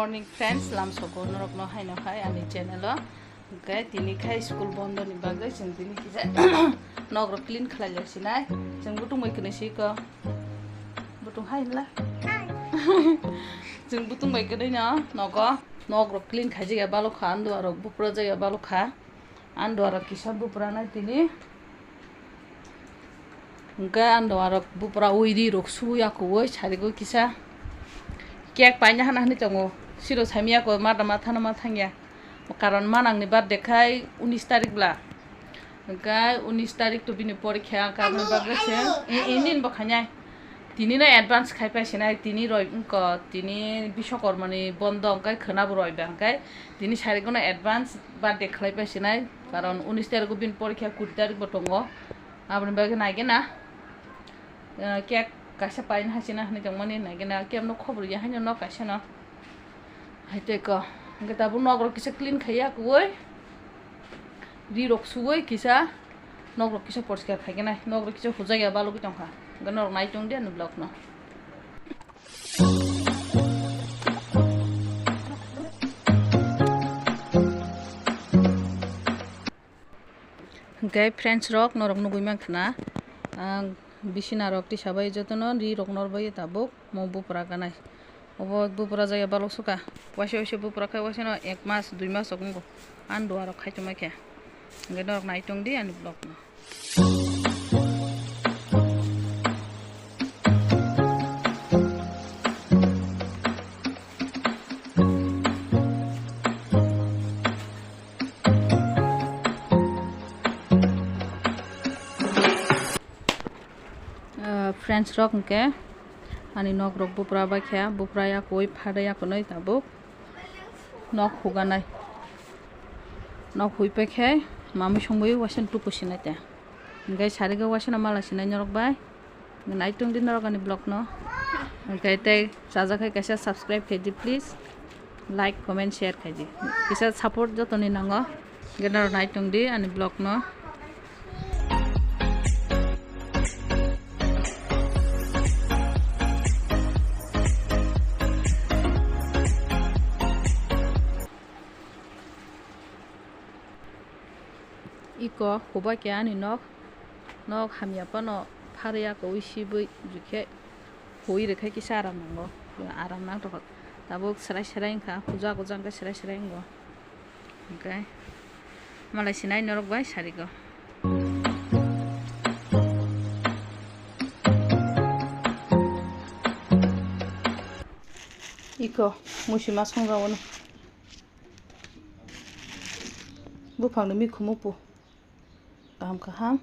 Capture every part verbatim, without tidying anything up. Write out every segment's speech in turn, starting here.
Morning friends, lamsogo norokno haino hai ani channel o. Hwnkhe tini khai school bondo ni bagwi chwng tini kisa nok rok clean khlai lai sinai. Chwng butung bai kwnwi si ko. Butung hai hinla. Chwng butung bai kwnwi no nogo nok rok clean khai jaya balokha, andua rok bupra jaya balokha. Andua rok kisa bupra nai tini. Hwnkhe andua rok bupra ui ri rok su ya kuwi sarigo kisa. Cake paina hana hwnwi tongo. Siro saimya ko mada mathano ma thangya. Karon manang ni birthday khai unis tarik bla. Hwnkhe unis tarik to bini porikha, hwnkhe aboni bagwi se, e, e, nini bo khainai. Tini no advance khai pai sinai, tini roi wngko, tini Biswakarma ni bondo hwnkhe khwna bo roi ba hwnkhe tini sarigo no advance birthday khlai pai sinai, karon unis tarik o bini porikha, kuri tarik bo tongo, aboni bagwi naigena, eh, cake kaisa paina hachina hinwi tongmani naigena, kebo no khobor ya haino no kaisa no. Hai tei ko. Hwnkhe tabuk nok rok kisa clean khai ya kuwi. Ri rok suwi kisa. Nok rok kisa poriskar khai khe nai. Nok rok kisa hujak ya balugwi tong kha. Hwnkhe norok nai tong di ani vlog no. Hwnkhe friends rok norok nugwi mankha na. Ang bisina rok tisa bai jotono ri rok nor bai tabuk mo bupra ganai. Obo bupra jaya balok suka. Waisa waisa bupra khai waisa no ek mas dui mas rok wngo. Ani duwa rok khai tongma khe. Hwnkhe norok nai tong di ani vlog no. Ah, friends rok hwnkhe ani nok rok bupra bai khe, bupra ya koi phada ya kwnwi tabuk nok huganai. Nok hui pai khe mamui songwi waisa tuku sinai te. Hwnkhe sarigo waisa no mala sinai norok bai. Nai tong di norok ani vlog no. Hwnkhe tei chajak hai kaisa subscribe khai di please. Like, comment, share khai di. Kisa support jotoni nango. Hwnkhe norok nai tong di ani vlog no. Iko hubai khe ani nok, nok hamya phano pharya kwi sibwi rikhe hui rikhe kisa aram nango, aram nang tongkha. Tabuk serai serai wngkha, kuja kuja wngkha, serai serai wngo. Hwnkhe malai sinai norok bai sarigo. Iko musi ma songjago no. Buphang ni mikhumu po. Kaham kaham.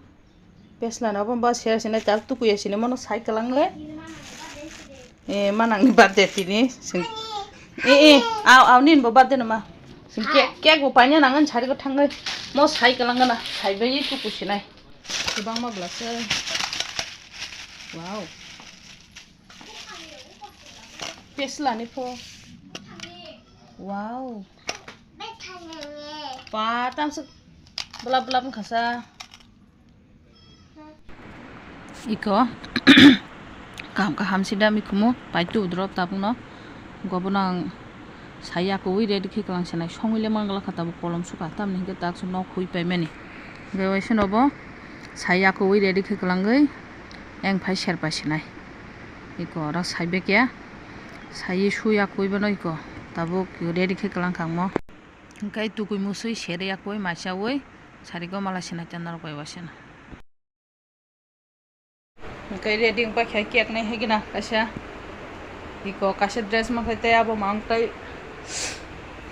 Pesla na bo ba se sini tak tukuya sini mono sai kalang le. Eh, manang ni birthday tini. Sing. Eh, eh, aw, aw, nin bo birthday nama. Sing cake, cake bo paina nangan sari ko thangai. Mo sai kalang na. Sai bai tuku sinai. Kebang ma glass. Wow. Pesla ni pho. Wow. Pa, tamsuk belap belap khasa. Iko. Kaham kaham sida mikhumu, pai tu drop tabuk no. Gobo nang saya ko wi ready khe kalang senai songwi le mangala kha tabuk kolom suka tamni hingke tak su nok hui pai mani. Hingke waisa no bo saya ko wi ready khe kalangwi eng phai serpai senai. Iko oro sai bekya. Sai sui akui bono iko tabuk ready khe kalang kha mo. Hingke tukui musui sere akui machaui sari go mala sina chandar bai wasena. Hingke ready wngpai khe cake nai hegina kaisa. Iko kaisa dress ma khai tei abo mang tei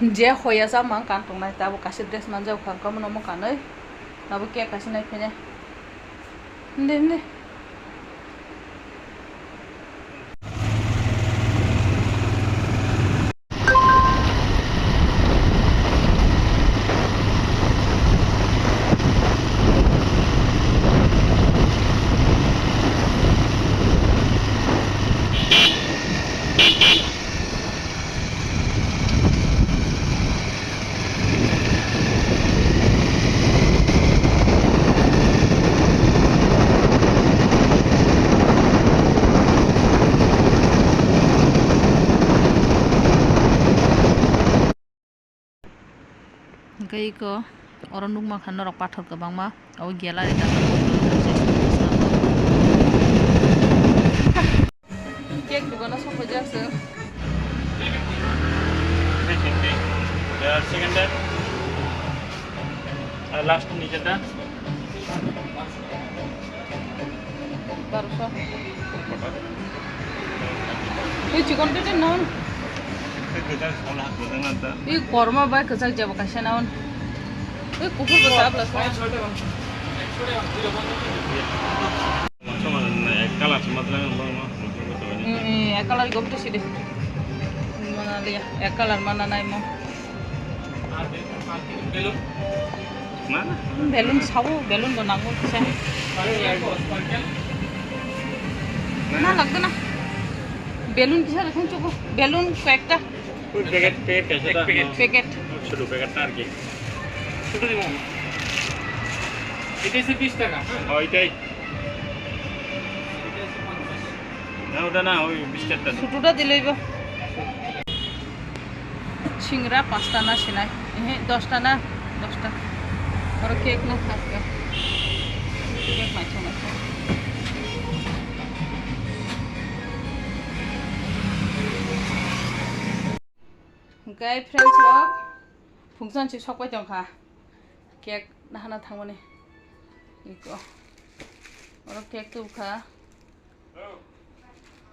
je hoya sa mang kan tongnai tei abo kaisa dress manjak kha kamo no mo kanwi. Abo cake kaisa nai phene. Hindi, hindi. Tei iko oro nukmankha norok pathor kwbangma, abo gallery da. Cake dukano sokphaijak se. Second time. Last ni jeta. Barosho. Tei chikon tete non. Tei korma bai kwchak jebo kaisa non. Tei kuphur bo sa bwla sa. Ek colour se matla. Mm, mm, ek colour gom to sidi. Mana liya, ek colour mana nai mo. Mana? Balloon sabo, balloon bo nango kisa. Na lagde na. Balloon kisa rakhang chuko. Balloon koyekta. Packet, packet, packet. Packet. Chudu packet ta ar ki. Chudu dimo. Etai se bish taka. Oh, etai. Na, oda na, oi bish taka. Chududa diloibo. Singra pasta na sinai, ehe, dosta na, dosta. Oro cake na khaska. Cake maitho maitho. Hwnkhe friends rok, phungsan si sokpai tongkha. Cake nahana thangmani. Iko. Oro cake tubukha.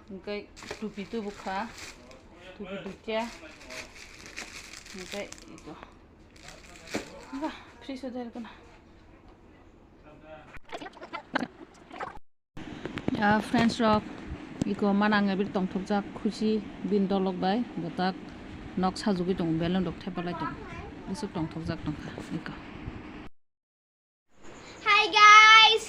Hwnkhe tupi tubukha, tupi duitia. Hwnkhe ito. Ba, fridge o derkana. Ah, friends rok, iko manang ebir tongthokjak khusi bin dolok bai, botak nok sajugwi tongo, balloon rok thepalai tongo. Bwswk tongthokjak tongkha, iko. Hi guys.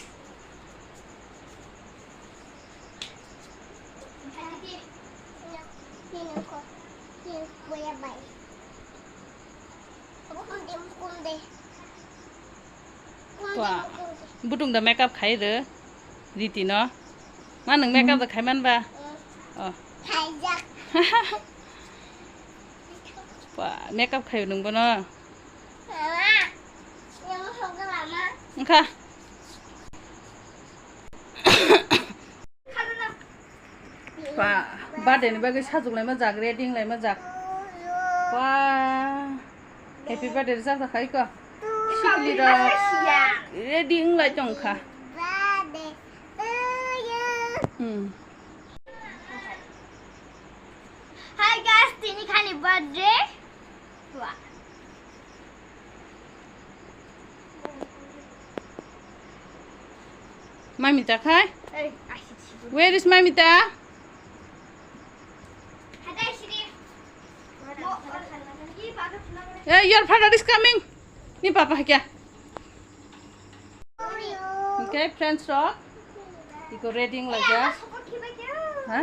Butung da makeup khai rw, Riti no. Ma nwng makeup da khai man ba? Oh. Ba, makeup khai nwng bono? Wngkha. Ba, birthday ni bagwi sajwk laima jak, ready wng laima jak. Ba, happy birthday rijak da khai ko. Sikli rok ready wng lai tong kha. Hmm. Hi guys, tini khani birthday. Wah. Mamita khai? Hey, I should see. Where is Mamita? Hey, your father is coming. Ni papa kya? Okay, friends rok. Iko ready wng laijak. Ha?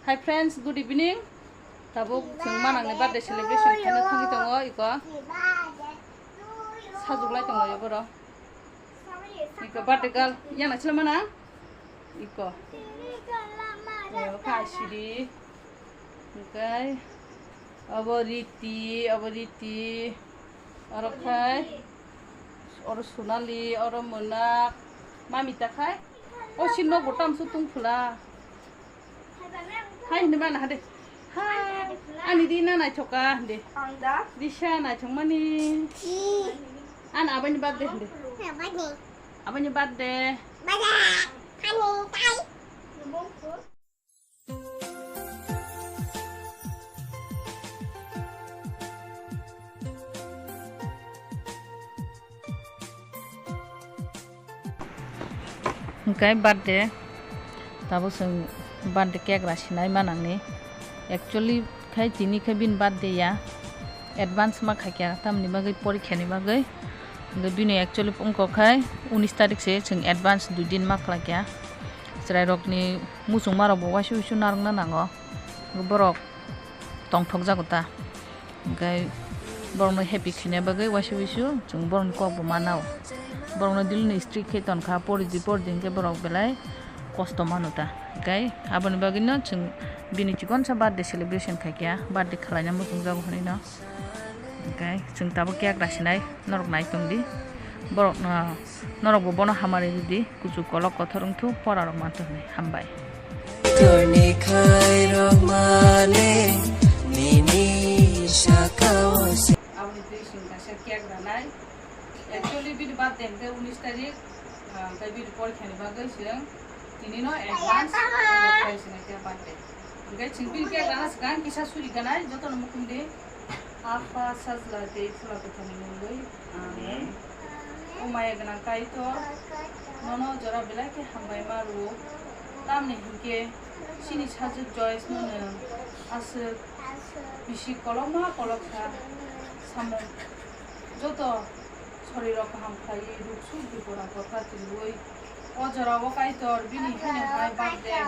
Hi friends, good evening. Tabuk chwng manang ni birthday celebration khaina thangwi tongo iko. Sajwk lai tongo borok. Iko birthday girl, yang na chwla mana? Iko. Iko kha sidi. Hwnkhe obo Riti, obo Riti. Oro khai, oro Sonali, oro Mwnak. Mamita khai. O si nogo tamsuk tong phula. Hai hindi mana hade. Hai. Ani di na naithok ka hindi. Ang da? Disa naithok mani. An abani birthday hindi. Abani. Abani birthday. Bada. Ani tai. Hwnkhe birthday, tabuk chwng birthday cake rasinai manangni. Actually khai tini khe bini birthday ya, advance ma khaikha tamni bagwi, porikha ni bagwi. Hwnkhe bini actually wngkha khai unis tarik se chwng advance dui din ma khlaikha. Chwrairokni muchungmarokbo waisa waisa narwkna nango. Borok tongthokjago ta. Hwnkhe borokno happy khaina bagwi waisa waisa chwng borokni kokbo manao. Borokno dilino strict khe tonkha, poridi poridi hwnkhe borok belai kosto mano ta. Hwnkhe aboni bagwino chwng bini chikonsa birthday celebration khaikha, birthday khwlaina muchungjago hwnwino. Hwnkhe chwng tabuk cake rasinai, norok nai tongdi. Borokno, norokbo bono hamari rwdi, kuchuk kolok kothor wngthok, pora rok manthok hinwi. Hambai. Aboni twi chwng kaisa cake ranai. Actually, bini birthday hwnkhe unis tarik, ah, hwnkhe bini porikha ni bagwi chwng tini no advance cake bai sinai khe birthday. Hwnkhe chwng bini cake rana swkang kisa suri ganai, jotono mukhungdi. Apha, Sajla tei Phola Kwthar ni mungwi. Amen. O maya gwnang Kaitor, nono jora belai khe hambai ma rwo. Tamni hinkhe chini sajwk Joyce no nwng aswk bisi kolokma koloksa samung joto sorirok kaham khlaiwi, duk suk bipod apod ta twiwi, o jorao Kaitor bini haino hai birthday,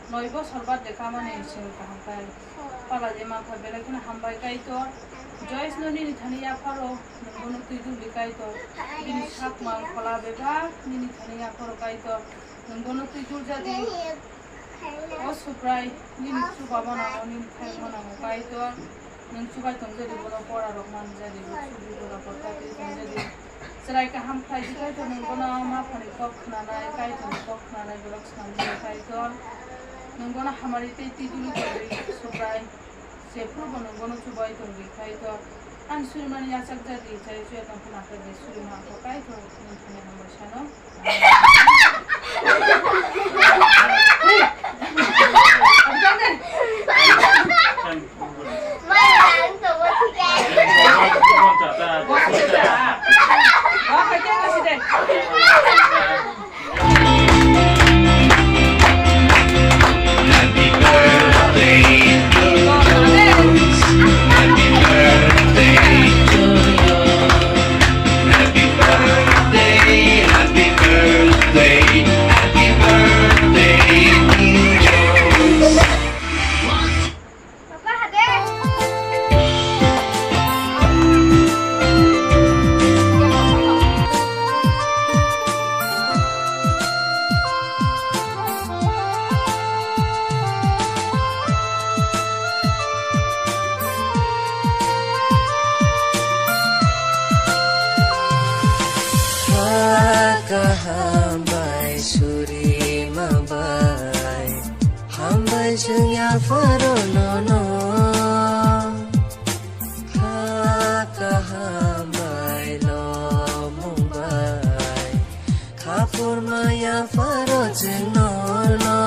noi bosor birthday kamani chwng kaham khe palai mankha, belai kheno hambai Kaitor. Joyce no nini thani yapharo, nwng bono twi duli Kaitor, bini sak mang phola bebak nini thani yapharo Kaitor, nwng bono twi duljadi. O Subrai, nini chuba mano, nini thai mano, Kaitor. Nwng chubai tongjadi, bono pora rok manjadi, bo chubi bono porta twi tongjadi. Chwrai kaham khlai di, Kaitor, nwng bono ma phani kok khnanai, Kaitor ni kok khnanai, borok swnam di, Kaitor. Nwng bono hamari tei twi duli tongdi, Subrai. Jephuru bo nwng bono chubai tongdi, Kaitor. Ani surimani yachak jadi, chai chuya tong phano, akhai de surima kho, Kaitor, nwng thani hambai sano. Kaham bai surima bai, hambai chwng yapharo nono. Kha kaham bai lomung bai, kha phurma yapharo chwng nono.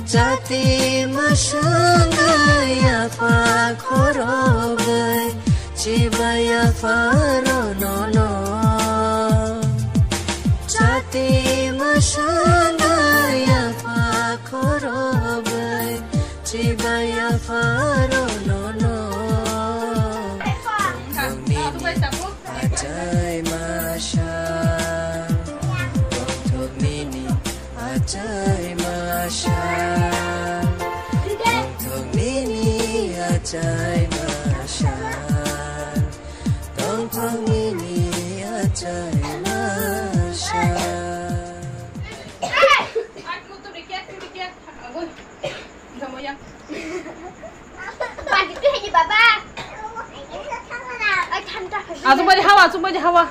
Chati mwswngwi yapha khorogwi, chibai yapharo nono. Chati mwswngwi yapha khorogwi, chibai yapharo nono. Tongthokni nini achai masa. Tongthokni nini achai masa. Tongthokni nini achai masa. Tongthokni nini achai masa. Aswk bai hawa, aswk bai hawa.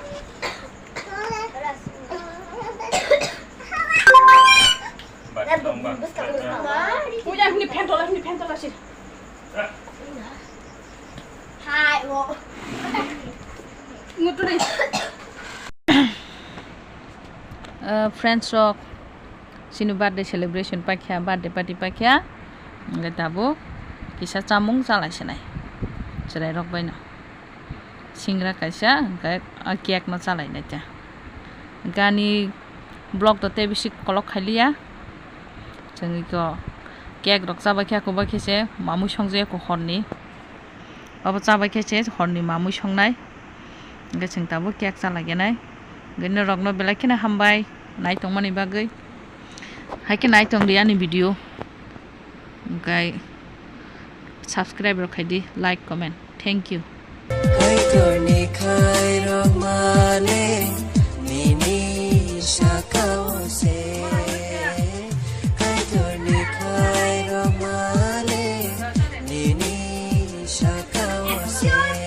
Puja, hini fan tola, hini fan tola si. Hai, wo. Nguturi. Eh, friends rok, chini birthday celebration paikha, birthday party paikha. Hwnkhe tabuk kisa chamung chalai sinai chwrai rok baino. Singra kaisa, hwnkhe o cake no chalai nai ta. Hwnkhe ani vlog to tei bisi kolok khailiya. Chwng iko cake rok chabai khe, kubui khe se mamui songjakya ko horni. Obo chabai khe se horni mamui songnai. Hwnkhe chwng tabuk cake chalai nai. Hwnkhe norokno belai kheno hambai nai tongmani bagwi. Hai khe nai tongdi ani video. Hwnkhe subscribe rok khaidi, like, comment. Thank you. Kaitorni khairokmani nini sakao se. Kaitorni khairokmani nini sakao se.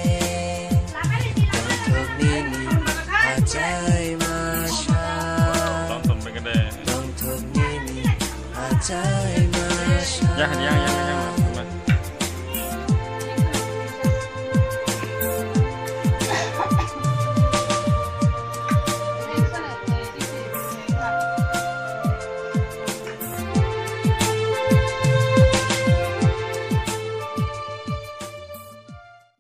Yang, yang, yang, yang.